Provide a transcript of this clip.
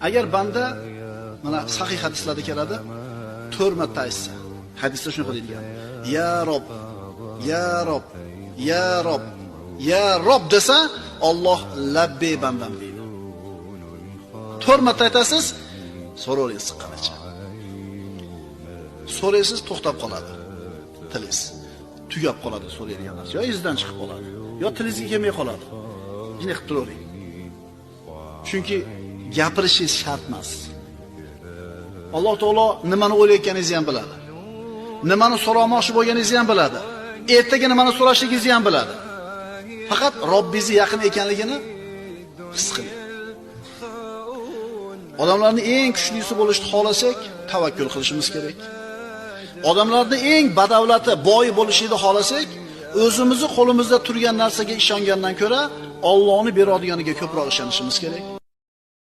Agar banda mana sahih hadislarda keladi, 4 marta aytsa, hadisda shunaqa deyilgan: Ya Rob, Ya Rob, Ya Rob, Ya Rob desa, Alloh labbay bandam deydi. 4 marta aytasiz, so'ravering siqqanicha. So'raysiz, to'xtab qoladi tilingiz. Tugab qoladi so'raydigan narsa. Yo izdan chiqib qoladi, yo tilingizga kelmay qoladi. Shunday qilib turavering. Chunki gapirishingiz shart emas. Alloh taolo nimani o'ylayotganingizni ham biladi. Nimani so'ramoqchi bo'lganingizni ham biladi. Ertaga nimani so'rashligingizni ham biladi. Faqat Robbingizni yaqin ekanligini his qiling. Odamlarning eng kuchlisi bo'lishni xohlasak, tavakkul qilishimiz kerak. Odamlarning eng badavlati, boy bo'lishini xohlasak, o'zimizni qo'limizda turgan narsaga ishongandan ko'ra, Allohning beradiganiga ko'proq ishonishimiz kerak.